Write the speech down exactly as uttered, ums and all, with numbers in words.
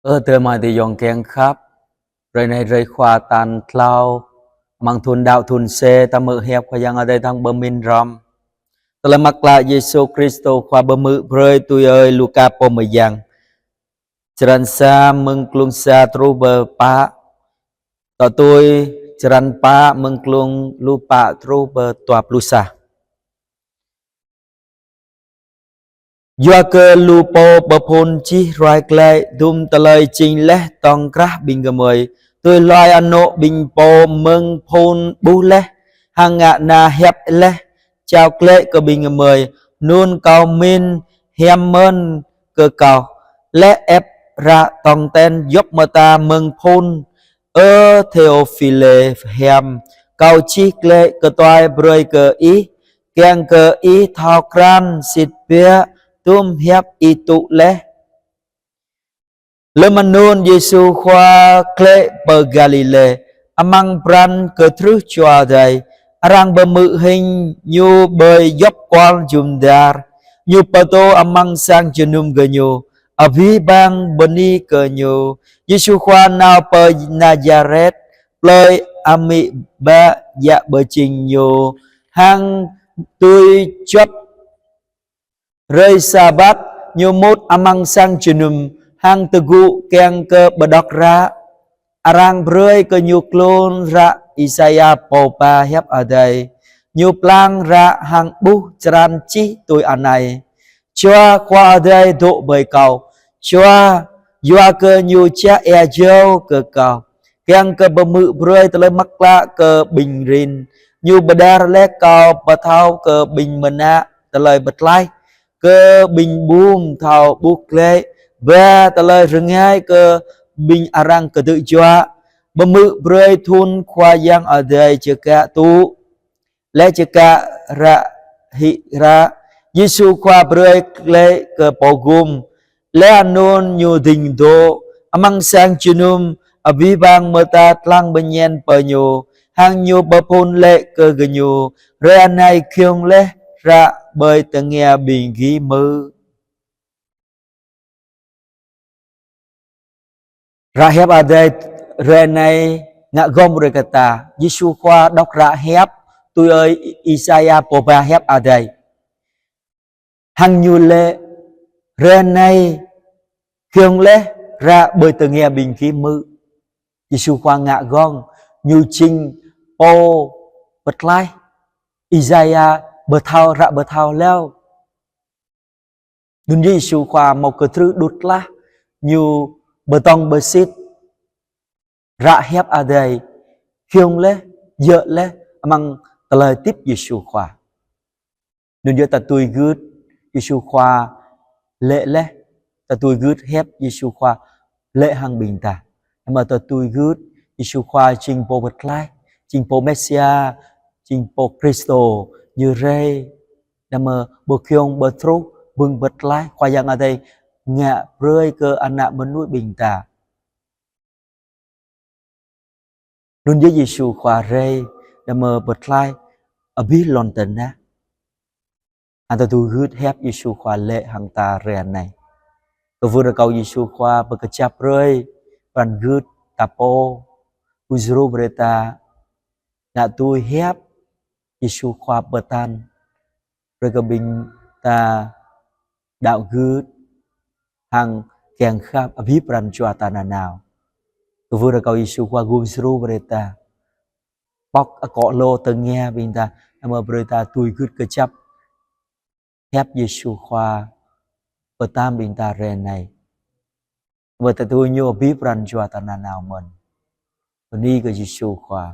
Ơ adơi amai ayŏng kiăng khăp, hrơi anai hrơi Khua tal klâo, amăng thun đăo thun C, ta hmư̆ hiăp Khua Yang Adai hăng pơmĭn hrŏm. Tơlơi mơak klă Yêsu Krist Khua pơhmư̆ brơi tui ơi Luka pô mơyang. Črăn sa mơ̆ng klŭng sa truh pơ pă, tŏ tui črăn pă mơ̆ng klŭng pluh pă truh pơ dua pluh sa. Yua kơ lu pô pơphun čih ruai glaĭ dŭm tơlơi jing laih tŏng krah ƀing gơmơi, tui hluai anŏ ƀing pô mơ̆ng phun ƀuh laih, hăng ngă na hiăp laih, jao glaĭ kơ ƀing gơmơi, anŭn kâo mĭn hiam mơ̆n kơ kâo, laih ĕp ră tŏng ten djŏp mơta mơ̆ng phun. Ơ Thêôphilê hiam, kâo čih glaĭ kơtuai brơi kơ ih, kiăng kơ ih thâo krăn sĭt biă dŭm hiăp ih tŭ laih. Lơm anŭn Yêsu Khua glaĭ pơ Galilê, amăng pran kơtrưh Jua Adai, arăng pơhmư̆ hing Ñu ƀơi djŏp kual jum dar. Ñu pơtô amăng sang jơnum gơñu, abih bang bơni kơ Ñu. Yêsu Khua nao pơ Nazaret, plơi amĭ bă djă pơjing Ñu, hăng tui juăt hrơi Sabat, Ñu mŭt amăng sang jơnum, hăng tơgŭ kiăng kơ pơđŏk hră. Arăng brơi kơ Ñu klŭn hră Isaia pô ba hiăp Adai. Ñu pơblang hră hăng ƀuh črăn čih tui anai: Jua Khua Adai dŏ ƀơi kâo, Jua, yua kơ Ñu čah ia jâo kơ kâo, kiăng kơ pơhmư̆ brơi tơlơi mơak klă kơ ƀing rin. Ñu pơđar laih kâo pơthâo kơ ƀing mơnă tơlơi pơtlaih, kơ ƀing ƀum thâo ƀuh glaĭ, ba tơlơi rơngai kơ ƀing arăng kơdơ̆ juă, pơhmư̆ brơi thun Khua Yang Adai čơkă tŭ, laih čơkă ră hĭ ră. Yêsu Khua brơi glaĭ kơ pô gum, laih anŭn Ñu ding dŏ. Amăng sang jơnum, abih bang mơta lăng bơñen pơ Ñu, hăng Ñu pơphun laĭ kơ gơñu: Hrơi anai giŏng laih hră ƀơi tơngia ƀing gih hmư̆. Hră hiăp Adai hrơi anai ngă gơ̆ng brơi kơ ta. Yêsu Khua đŏk hră hiăp tui ơi Isaia pô ba hiăp Adai. Hăng Ñu laĭ: Hrơi anai giŏng laih hră ƀơi tơngia ƀing gih hmư̆. Yêsu Khua ngă gơ̆ng, Ñu jing pô pơtlaih. Isaia pơthâo, hră pơthâo hlâo. Anŭn Yêsu Khua hmâo kơtrưh đŭt laih, Ñu pơdơ̆ng pơsit hră hiăp Adai giŏng laih, djơ̆ laih amăng tơlơi hơdip Yêsu Khua. Anŭn yơh ta tui gưt Yêsu Khua laĭ laih, ta tui gưt hiăp Yêsu Khua laĭ hăng ƀing ta. Anŭn mơ̆ ta tui gưt Yêsu Khua jing pô pơtlaih, jing pô Mêsia, jing pô Krist, Ñu rai. Anŭn mơ̆ pơgiŏng pơtruh, pơ̆ng pơtlaih Khua Yang Adai ngă brơi kơ ană mơnuih ƀing ta. Anŭn yơh Yêsu Khua rai, anŭn mơ̆ pơtlaih abih lŏn tơnah. Hăng ta tui gưt hiăp Yêsu Khua laĭ hăng ta hrơi anai. Kwưh rơkâo Yêsu Khua pơkơjăp brơi pran gưt ta pô, pơdjru brơi ta ngă tui hiăp Yêsu Khua pơtă, brơi kơ ƀing ta đăo gưt hăng kiăng khăp abih pran jua ta nanao. Kwưh rơkâo Yêsu Khua gum djru brơi ta, pŏk akŏ lu tơngia ƀing ta, anŭn mơ̆ brơi ta tui gưt kơjăp hiăp Yêsu Khua pơtă ƀing ta hrơi anai. Anŭn mơ̆ ta tui Ñu abih pran jua ta nanao mơ̆n. Bơni kơ Yêsu Khua.